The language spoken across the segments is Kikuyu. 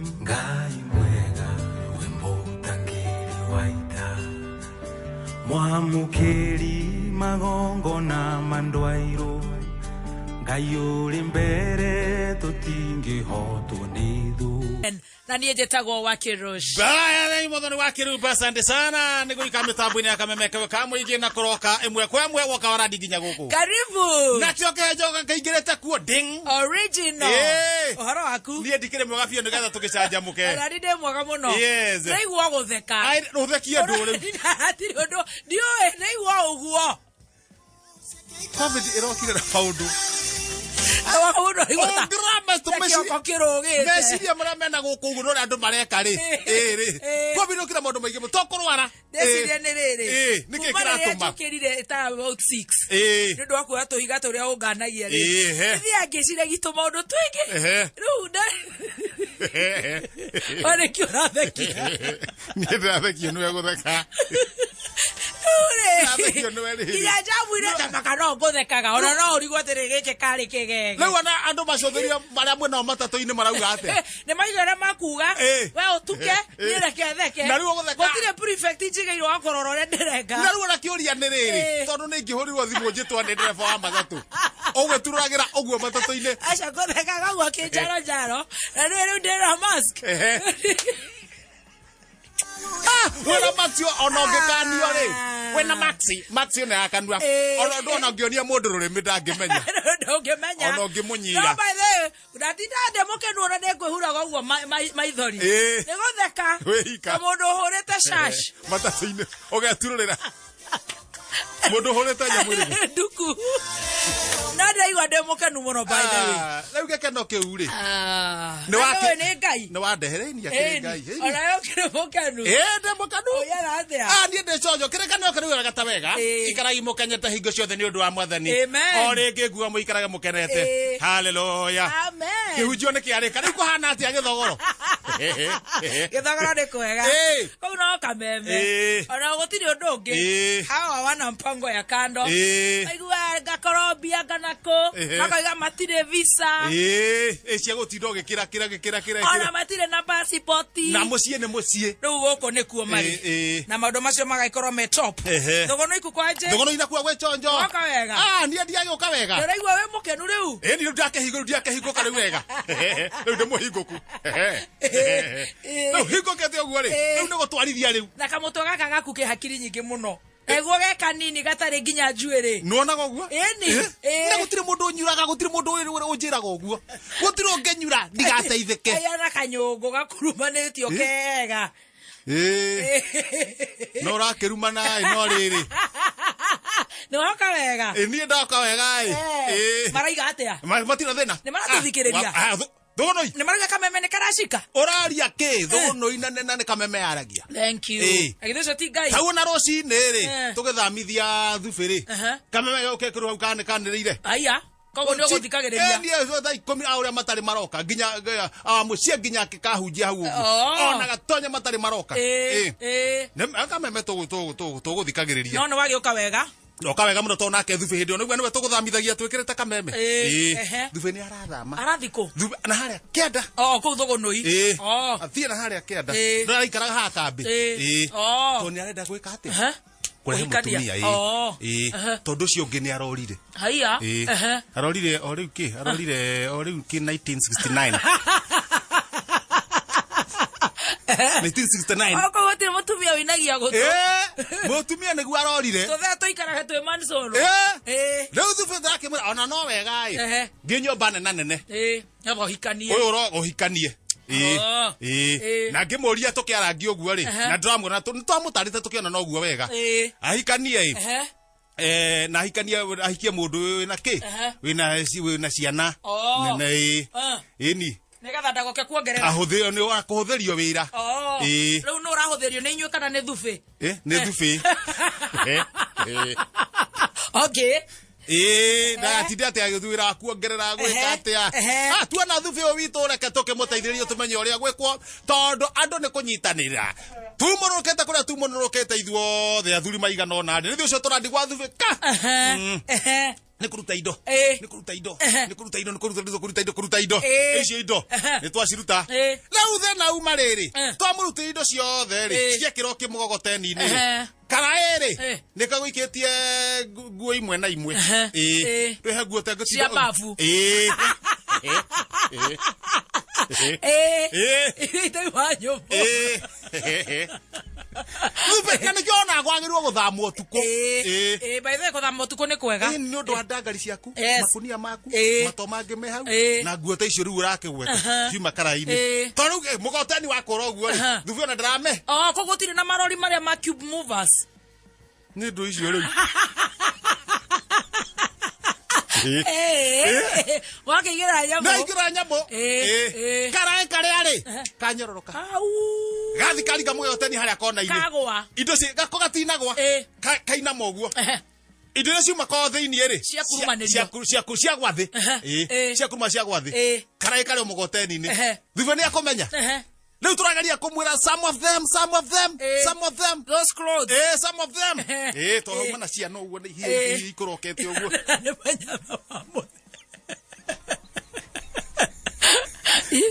Ngai mwega we mũtangĩri wa ita, mwamũkĩri magongona ma ndwairũ, Ngai ũrĩ mbere tũtingĩhotwo nĩ thũ. Na niĩ njĩtagwo Wakĩrũsh. Baya muthoni wa Kiruba, asante sana nĩ gũika mĩtambo-inĩ ya Kameme ka mũingĩ na kũroka ĩmwe kwa ĩmwe woka warandi nginya gũkũ. Karibu. Nakĩo kĩhenjo kĩingĩrĩte kuo ding. Original. Ĩĩ. Ũhoro waku? Niĩ ndikĩrĩ mwega biũ nĩgetha tũgĩcanjamũke. Ona niĩ ndĩ mwega mũno. Yes. Ndaigua gũtheka. Ai, ũthekie ndũ rĩu. Hatirĩ ũndũ. Ndiũĩ, ndaigua ũguo. Covid ĩrokire na maũndũ. Maũndũ igua ta- Ũngĩrama ta kĩongo kĩrũgĩte. Meciria marĩa mena gũkũ ũguo nĩ ũrĩa andũ mareka rĩ. Ĩĩ rĩ. Ĩĩ. Covid ĩrokire maũndũ maingĩ mũno. To kũrwara. Ndeciria nĩ rĩrĩ. Ĩĩ, nĩkĩ Kuma rĩrĩa kĩratũma? njũkĩrire ta about 6. Ĩĩ. Nĩ ũndũ wa kuoya tũhiga tũrĩa ũnganagia rĩ. Ĩĩ, he. Thiaga ngĩciria gitũ maũndũ tũingĩ. Ehe. Rĩu nda Warĩkia ũrathekia. Niĩ ndĩrathekio nĩwe gũtheka. Rĩu-rĩ, Ndathekio nĩwe rĩrĩ. nginya njamwire tamaka no ngũthekaga ona no ũrigwo atĩrĩ gĩkĩ karĩ kĩgege. Rĩu ona andũ macũthĩria marĩa mwena matatũ-inĩ marauga atĩa? Nĩ maiga ũrĩa makuga. Ĩĩ. We ũtuke, niĩ reke theke. Na rĩu ũgũtheka. Gũtirĩ prefect njigĩirwo wa kũrora ũrĩa ndĩreka. Na rĩu ona kĩũria nĩ rĩrĩ, Ĩĩ. tondũ nĩ ingĩhũrirwo thimũ njĩtwo nĩ ndereba wa matatũ. Ũgwĩturagĩra ũguo matatũ-inĩ. Aca ngũthekaga ũguo kĩnjaro njaro. Na rĩu rĩu ndĩna mask. Ehe. Ah, wĩna maxi ona ũngĩkanio rĩ wĩna maxi maxi ĩno ya kanua. Ĩĩ. Ona ũndũ ona ũngĩonia mũndũ rũrĩmĩ ndangĩmenya. Ndũngĩmenya. Ona ũngĩmũnyira. No by the way, ndatinda ndĩ mũkenu ona nĩ ngwĩhuraga ũguo maithori. Ĩĩ. Nĩ gũtheka. Wĩika. Ta mũndũ ũhũrĩte shash. Matatũ-inĩ ũgeturũrĩra mũndũ ũhũrĩte nyamũ ĩrĩkũ? Nduku. No ndĩraigua ndĩ mũkenu mũno by the way. Ah, rĩu gĩkeno kĩu rĩ. Ah. Nĩ Na wakĩ- nĩũĩ nĩ Ngai. Nĩ wandehereirie akĩrĩ Ngai. Ĩni. Ona we ũkĩrĩ mũkenu. Ĩĩ, ndĩ mũkenu. Ũigaga atĩa? Ah, niĩ ndĩ conjo kĩrĩkanĩro kĩrĩ wega ta wega. Ĩĩ. Ikaragi mũkenyete hingo ciothe nĩ ũndũ wa Mwathani. Amen. O rĩngĩ nguga mũikarage mũkenete. Ĩĩ. Haleluya. Amen. Kĩhunjio nĩ kĩarĩka. Rĩu kũhana atĩa gĩthogoro? Gĩthogoro nĩ kwega. Ĩĩ. Kũu no kameme. Ĩĩ. Ona gũtirĩ ũndũ ũngĩ. Ĩĩ. Hawa wana mpango ya kando. Ĩĩ. Maigua ngakorombia kana kũ. Ehe. Makoiga matirĩ visa. Ĩĩ, ĩ cia gũtinda ũgĩkĩra kĩra gĩkĩra kĩra Ona kĩra. matirĩ na passport. Na mũciĩ nĩ mũciĩ. Rĩu gũkũ nĩkuo marĩ. Ĩĩ, ĩĩ. Na maũndũ macio magagĩkorwo me top. Ehe. Thũgũnũ iku kwanje. Thũgũnũ inakua gwĩ chonjo. Woka wega. Ah, niĩ ndiagĩũka wega. Ndĩraigua wĩ mũkenu rĩu. Ĩĩ niĩ ndiakĩhingũ rĩu ndiakĩhingũka rĩu wega. Rĩu ndĩ mũhingũku. Rĩu hingũkĩte ũguo rĩ, Ĩĩ. rĩu nĩ gũtwarithia rĩu. Na kamũtwe gaka gaku kĩ hakiri nyingĩ mũno. Naiguo ge kanini gatarĩ nginya njuĩrĩ. Nĩwonaga ũguo? Ĩni. Ĩ? Ĩ. Na gũtirĩ mũndũ ũnyuraga, gũtirĩ mũndũ ũnjĩraga ũguo. Gũtirĩ ũngĩnyura ndigateithĩke. Aya na kanyũngũ gakurumanĩtio Ĩ? kega. Ĩ. No ũrakĩrumana ĩ, no rĩrĩ. Nĩ woka wega. Ĩ, niĩ ndoka wega ĩ. Eh, Ĩ. Maraiga atĩa? Matirĩ thĩna. Nĩ maratũthikĩrĩria? Ah, Thũgũnũi. Nĩ marauga kameme nĩ karacika? Ũraria kĩ? Thũgũnũi na na nĩ kameme yaragia. Thank you. Ĩ. Na githĩ ũcio ti Ngai? Hau ona rũcinĩ rĩ, Eh. tũgĩthamithia thubĩ rĩ, Aha. kameme gũke kĩrũ hau kana kanĩrĩire. Aya. Koguo nĩ ũgũthikagĩrĩria. Ĩ, niĩ thaa ikũmi a ũrĩa matarĩ maroka nginya a mũciĩ nginya akĩkahunjia hau ũguo. Oh. Ona gatonya matarĩ maroka. Ĩ, Ĩ. ĩ. Nĩ kameme tũgũthikagĩrĩria. No nĩ wagĩũka wega. Oka wega mũno tondũ nake thubĩ hĩndĩ ĩyo nĩguo nĩwe tũgũthamithagia twĩkĩrĩte kameme. Ĩ, Ĩ. ehe. Thubĩ nĩ arathama. Arathi kũ? Thubĩ na harĩa kĩanda. Oh, kũu Thũgũnũi. Ĩ. Oh. Athiĩ na harĩa kĩanda. Ĩ. Ndaraikaraga haha kambĩ. Ĩ. Ĩ. Oh. Tondũ nĩ arenda gwĩka atĩa? Ehe. Kũrehe Kũhikania. mũtumia. Ĩ. Oh. Ĩ. Ehe. Tondũ ũcio ũngĩ nĩ arorire. Haiya. Ĩ. Ehe. Arorire o rĩu kĩ? Arorire o rĩu kĩ 1969. 1969. Okorwo gũtirĩ mũtumia ũinagia gũtũ. Ĩ. Mũtumia nĩguo arorire. Tũthaa tũikarage twĩ mansoro. Ĩ. Ĩ. Rĩu thubĩ ndakĩmwĩra ona no wega ĩ. Ehe. Thiĩ nyũmba nena nene. Ĩ. Nyamba ũhikanie. Ũyũ ũro ũhikanie. Ĩ. Oh. Ĩ. Ĩ. Na ngĩmũria tũkĩarangia ũguo rĩ, Ehe. na ndĩramwĩra nĩtwamũtarĩte tũkĩona no ũguo wega. Ĩ. Ahikanie ĩ. Ehe. Na ahikanie ahikie mũndũ wĩna kĩ? Ehe. Wĩna wĩna ciana. Oh. Nene ĩ. Ah. Ĩni. Nĩgetha ndagoke kuongerera. Ahũthĩrio nĩ wa kũhũthĩrio wĩra. Oh. Ĩ. Rĩu nũ ũrahũthĩrio nĩ inyuĩ kana nĩ thubĩ? Ĩ, nĩ thubĩ. Ĩ. Okay. Ĩĩ, ndagatinde atĩ agĩthuĩra kuongerera gwĩka Ehe, atĩa. ehe. Ah, tuona thubĩ ũyũ witũ reke tũkĩmũteithĩrĩrie tũmenye ũrĩa gwĩkwo tondũ andũ nĩ kũnyitanĩra. Tumũrũkĩte kũrĩa tumũrũkĩte ithuothe athuri maigana ũna rĩ. Nĩ ũcio tũrandigwa thubĩ ka. Ehe. Ehe. Nĩ kũruta indo. Ĩĩ. Nĩ kũruta indo. Ehe. Nĩ kũruta indo, nĩ kũruta indo, kũruta indo, kũruta indo. Ĩĩ. Icio indo Ehe. nĩ twaciruta. Ĩĩ. Rĩu thĩna uma rĩrĩ, Eh. twamũrutĩra indo ciothe rĩ, Ĩĩ. ciekĩrwo kĩmũgogoteni-inĩ rĩ, Ehe. karaĩ rĩ, Ĩĩ. nĩ kagũikĩtie nguo imwe na imwe. Ehe. Ĩĩ. Ĩĩ. Twĩhe nguo ta Cia babu. Ĩĩ. Ĩĩ. Ĩĩ. Ĩĩ. Ĩĩ. Iria itauma nyũmba. Ĩĩ. Rĩu nĩkĩo ona kwagĩrĩirwo gũthamwo ũtukũ. Ĩĩ. Ĩĩ. Ĩĩ, by the way, gũthama ũtukũ nĩ kwega. Ĩĩ, nĩ ũndũ wa ndangari ciaku, Yes. makunia maku, Ĩĩ. mato mangĩ me hau, Ĩĩ. na nguo ta icio rĩu ũrakĩgweta Aha. ciuma karaĩ-inĩ. Ĩĩ. Tondũ rĩu mũgoteni wakũra ũguo rĩ, Aha. thubu ona ndĩrame. Oh, koguo gũtirĩ na marori marĩa ma cube movers. Nĩ ndũ icio rĩu. Ĩĩ. Ĩĩ. Wakĩigĩra nyamũ. Ndaingĩra nyamũ. Ĩĩ. Ĩĩ. Ĩĩ. Karaĩ karĩa rĩ, kanyororoka. Au. Gathi karinga mũgoteni harĩa kona-inĩ. Kagwa. Indo ci gako gatinagwa. Ĩĩ. Kainama ũguo. Ehe. Indo iria ciuma ko thĩinĩ rĩ, Cia kurumanĩrio. cia gwa thĩ. Ehe. Ĩĩ. Ĩĩ. Cia kuruma cia gwa thĩ. Ĩĩ. Karaĩ karĩ o mũgoteni-inĩ. Ehe. Thutha nĩ akũmenya. Ehe. Rĩu tũrageria kũmwĩra some of them, some of them, Ĩĩ. some of them. Those clothes. Ĩĩ, some of them. Ehe. Ĩĩ, tondũ Ĩĩ. auma na ciana ũguo nĩ Ĩĩ. hihi ikũrokete ũguo. Nĩ manyama ma mũthemba.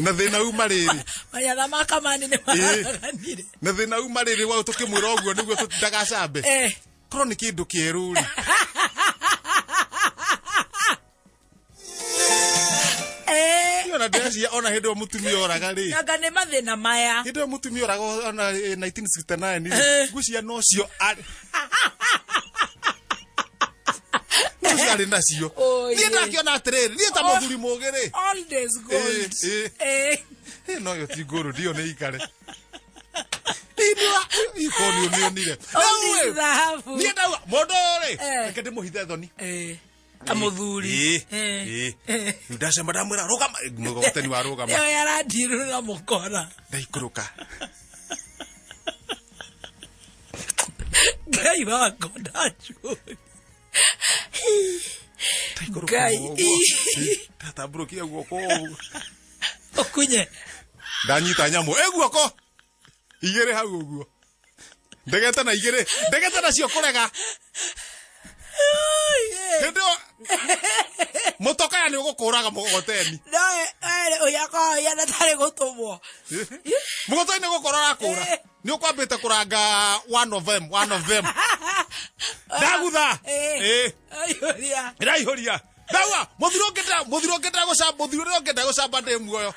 Na thĩna uma rĩrĩ. Manyatha ma kamani nĩ maraganire. Na thĩna uma rĩrĩ wa tũkĩmwĩra ũguo nĩguo ndagacambe. Eh. Korwo nĩ kĩndũ kĩerũ rĩ. Eh. Ona ndĩreciria ona hĩndĩ ĩyo mũtumia oraga rĩ. Anga nĩ mathĩna maya. Hĩndĩ ĩyo mũtumia oraga ona 1969 rĩ. Eh. Ngwĩciria nocio arĩ. Nocio arĩ nacio. Oye. Niĩ ndakĩona atĩrĩrĩ, niĩ ta Oh. mũthuri mũgĩ rĩ. All days gold. Ĩĩ, Eh. Ĩ, no yo ti ngũrũ ndio nĩ ikare. Ikoni nĩonire. All this thahabu. Niĩ ndauga mũndũ ũyũ rĩ, Eh. reke ndĩmũhithe thoni. Eh. Ta mũthuri. Ĩĩ, Eh. ĩĩ. Eh. Rĩu ndacema ndamwĩra rũgama, mũgogoteni wa rũgama. Ĩyo yarandirwo na mũkora. Ndaikũrũka. Ngai wakwa ndacuria. Ndaikũrũka Ngai. ũguo. Ĩĩ, ndatambũrũkia guoko ũguo. Ũkunye. Ndanyita nyamũ ĩ guoko igĩrĩ hau ũguo. Ndegete na igĩrĩ, ndegete nacio kũrega. Hĩndĩ ĩyo mũtokaya nĩ ũgũkũraga mũgogoteni. No ũyakoya na tarĩ gũtũmwo. Mũgogoteni nĩ gũkũra ũrakũra. Nĩ ũkwambĩte kũranga one of them, one of them. Ndagutha. Ĩĩ. Ĩĩ. Aihũria. Ndĩraihũria. Ndauga mũthuri ũngĩ mũthuri ũngĩ ndagũcamba, mũthuri ũrĩa ũngĩ ndagũcamba ndĩ muoyo.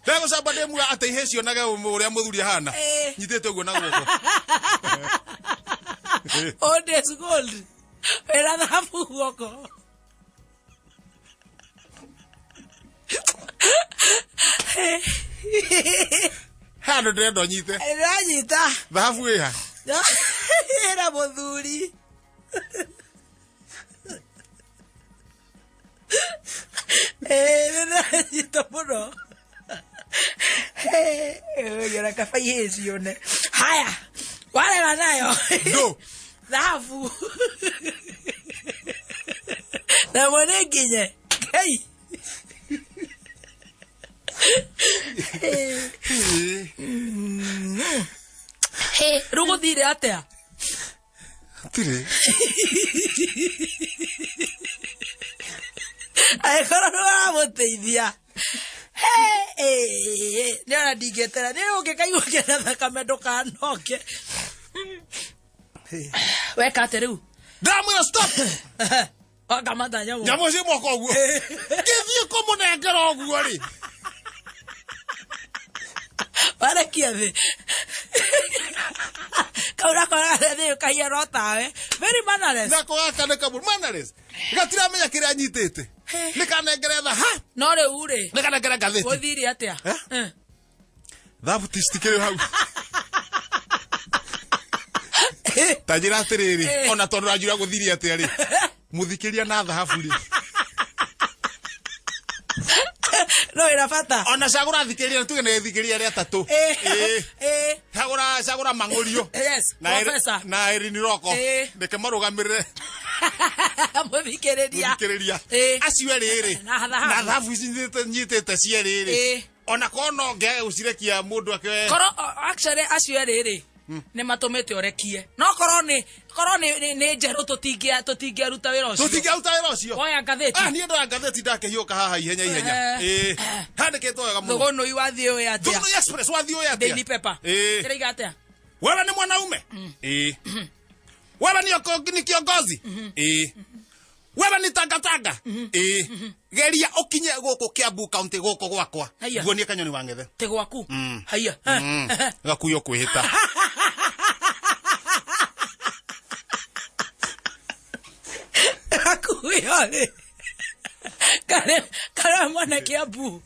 Ndagũcamba ndĩ muoyo atĩ ihĩ cionage ũrĩa mũthuri ahana. Ĩĩ. Nyitĩte ũguo na guoko. All days gold. Wĩna thahabu guoko. He handũ ndĩrenda ũnyite. Ndĩranyita. Thahabu ĩha. Ĩna mũthuri. Ĩĩ, nĩndĩranyita mũno. Ĩĩ, kaba ihĩ cione. Haya, warega nayo. Ndũ. Thahabu. Na mwene nginye. Ngai. Rĩu gũthire atĩa? Tirĩ. Angĩkorwo nĩ ũramũteithia. Nĩ ona ndingĩetera nĩ ũngĩkaigua kĩna thakame ndũkanoke. Weka atĩa rĩu? Ndamwĩra stop. Wakamata nyamũ. Nyamũ ci moko ũguo. Ngĩthiĩ kũmũnengera ũguo rĩ. Warekia thĩ. Kau nako thĩ ũkahiana o tawe. Very mannerless. Nako gaka nĩ kamũ mannerless. Gatiramenya kĩrĩa anyitĩte. Nĩ kanengere tha ha. No rĩu rĩ, Nĩ kanengere ngathĩti. gũthire atĩa? Eh? Eh. Thabu ti citikĩrĩ hau. Ta njĩra atĩrĩrĩ, Eh. ona tondũ ũranjũria gũthire atĩa rĩ. Mũthikĩria na thahabu rĩ. No ĩna bata. Ona cagũra thikĩria tuge nĩ thikĩria rĩa tatũ. Eh. Ĩĩ. Eh. Cagũra cagũra mang'ũrio. Yes, Na Eri- professor. na Erin Roko. Ĩĩ. Reke marũgamĩrĩre Mũthikĩrĩria. mũthikĩrĩria. Ĩĩ. Acio erĩ rĩ. Na thahabu. Na thahabu ici nyitĩte cierĩ rĩ. Ĩĩ. Ona korwo no ngĩage gũcirekia mũndũ akĩoe. Korwo actually acio erĩ rĩ, Nĩ matũmĩte ũrekie. No korwo nĩ korwo nĩ njerũ tũtingĩaruta wĩra ũcio. Tũtingĩaruta wĩra ũcio. Woya ngathĩti. Ah, niĩ ndoya ngathĩti ndakĩhiũka haha ihenya ihenya. Eh. Ĩĩ. Handĩkĩtwo wega mũno. Thũgũnũi wathiĩ ũĩ atĩa? Thũgũnũi Express wathiĩ ũĩ atĩa? Daily paper. Ĩĩ. Ĩraiga atĩa? Wewe ni mwanaume? Ĩĩ. Wewe ni kiongozi? Ĩĩ. Wewe ni tangatanga? Ĩĩ. Geria ũkinye gũkũ Kiambu County gũkũ gwakwa. Haiya. Nguonie kanyoni wa ng'ethe. Tĩ gwaku. Haiya. Gakuyo kwĩhĩta. Gakuyo rĩ. Karĩ karĩ mwana Kiambu.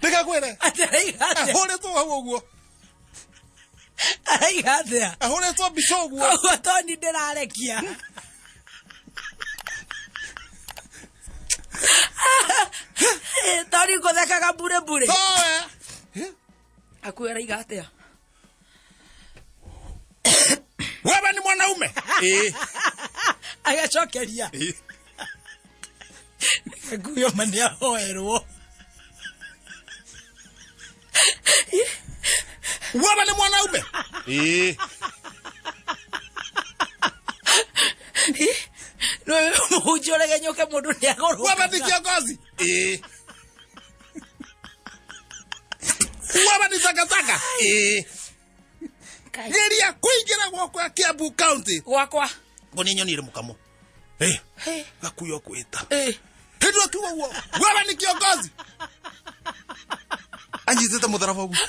Ndĩgakwĩre. Atĩ araiga atĩa? Ahũrĩtwo hau ũguo. Araiga atĩa? Ahũrĩtwo mbica ũguo. Koguo toni ndĩrarekia. Toni ngũthekaga mbure mbure. Towe. Akuyo araiga atĩa? Wewe ni mwanaume? Ĩĩ. Agacokeria. Ĩĩ. Gakuyo ma nĩ ahoerwo. Wewe ni mwanaume? Ĩĩ. Nĩ mũhunjia ũregenyũke mũndũ nĩ agũrũkaga. Wewe ni kiongozi? Ĩĩ. Wewe ni takataka? Ĩĩ. Geria kũingĩra gwakwa Kiambu County. Gwakwa. Ngo nyoni ĩrĩ mũkamo. Ĩ. Gakuyo kwĩta. Ĩ. Hĩndĩ ĩyo akiuga ũguo, wewe ni kiongozi? Anyitĩte mũtharaba ũguo.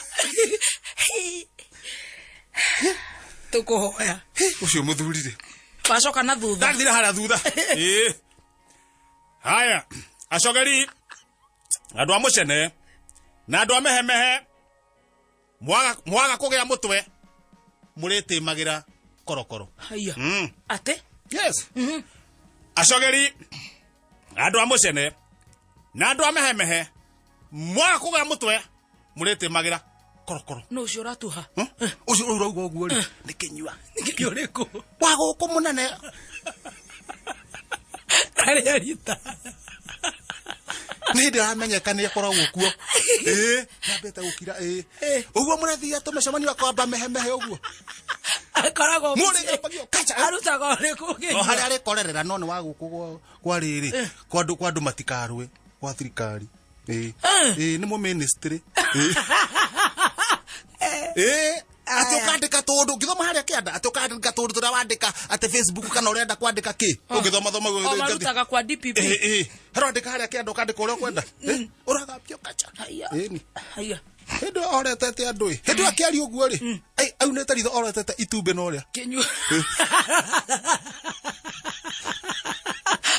Tũkũhoya. Ũcio mũthuri rĩ. Wacoka na thutha. Ndathira harĩa thutha. Ĩĩ. Haya, acogeri andũ a mũcene na andũ a mehemehe mwaga kũgĩa mũtwe mũrĩtĩmagĩra korokoro. Haiya. Atĩ? Yes. Acogeri andũ a mũcene na andũ a mehemehe mwaga kũgĩa mũtwe mũrĩtĩmagĩra korokoro. Nũ ũcio ũratuha? Ũcio ũrauga ũguo rĩ nĩ kĩnyua. Nĩ kĩnyua ũrĩkũ? Wa gũkũ mũnene. Arĩa rita. Nĩ hĩndĩ aramenyeka nĩ akoragwo kuo. Ĩĩ, nĩambĩte gũkira ĩĩ. Ũguo mũrathia tũmĩcemanio akwamba mehemehe ũguo. Akoragwo Mũrĩ kacha. Arutaga ũrĩkũ kĩnyua? O harĩa arĩkorerera no nĩ wa gũkũ kwa rĩrĩ. Kwa andũ kwa andũ matikarũe kwa thirikari. Ĩĩ. Ĩĩ nĩ mũministry. Ĩĩ. Ĩĩ. Atĩ ũkandĩka tũndũ ũngĩthoma harĩa kĩanda atĩ ũkandĩka tũndũ tũrĩa wandĩka atĩ Facebook kana ũrenda kwandĩka kĩ ũngĩthoma thoma O marutaga kwa DPP. Ĩĩ ĩĩ. Harĩa harĩa kĩanda ũkandĩka ũrĩa ũkwenda. Ĩĩ. Ũrathambio kacha. Haiya. Ĩni. Haiya. Hĩndĩ ĩyo oretete andũ ĩ. Hĩndĩ ĩyo akĩaria ũguo rĩ. Ai aunĩte ritho oretete itumbĩ na ũrĩa. Kĩnyua.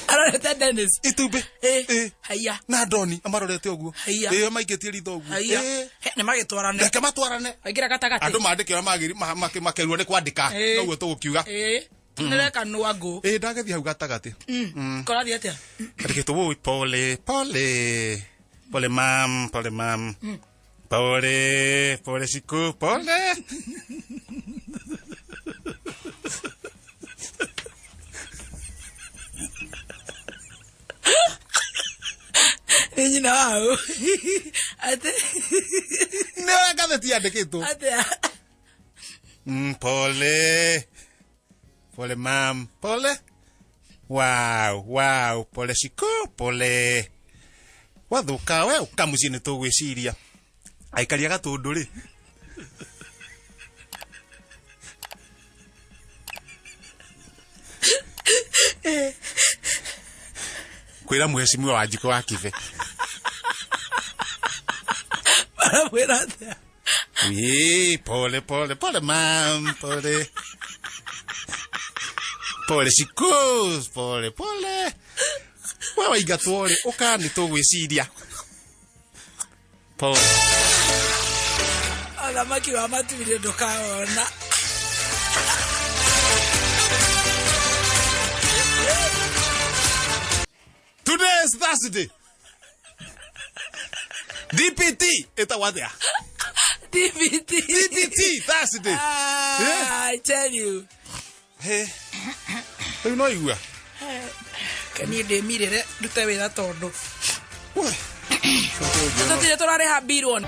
Arorete Dennis. Itumbĩ. Ĩĩ. Ĩĩ. Haiya. Na Ndoni amarorete ũguo. Haiya. Ĩĩ maikĩtie ritho ũguo. Haiya. Ĩĩ. He, nĩ magĩtwarane. Reke matwarane. Waingĩra gatagatĩ. Andũ mandĩke ũrĩa makerwo nĩ kwandĩka. Ĩĩ. Noguo tũgũkiuga. Ĩĩ. Nĩrekanua ngũ. Ĩĩ ndagĩthiĩ hau gatagatĩ. Kũrathiĩ atĩa? Andĩkĩtwo woi pole pole. Pole mam, pole mam. Pole, pole siku, pole. Nĩ nyina wao. Atĩ. Nĩ ũrĩa ngathĩti yandĩkĩtwo. Atĩa? Pole. Pole mam, pole. Wow, wow, pole siku, pole. Wathũka we ũka mũciĩ nĩ tũgwĩciria. Aikari a Gatũndũ rĩ. Kwĩra mheshimiwa Wanjikũ wa Kibe. Maramwĩra atĩa? Ĩĩ, pole pole pole mam, pole. Pole siku, pole pole. We waingatwo rĩ, ũka nĩ tũgwĩciria. Pole. Ũthamaki wa matu-inĩ ndũkawona. Today is Thursday. DPT ĩtagwo atĩa? DPT. DPT Thursday. Ah, I tell you. He. Rĩu no igua. Niĩ ndĩmirĩre ndute wĩra tondũ We. tũtirĩ tũrarĩha bill.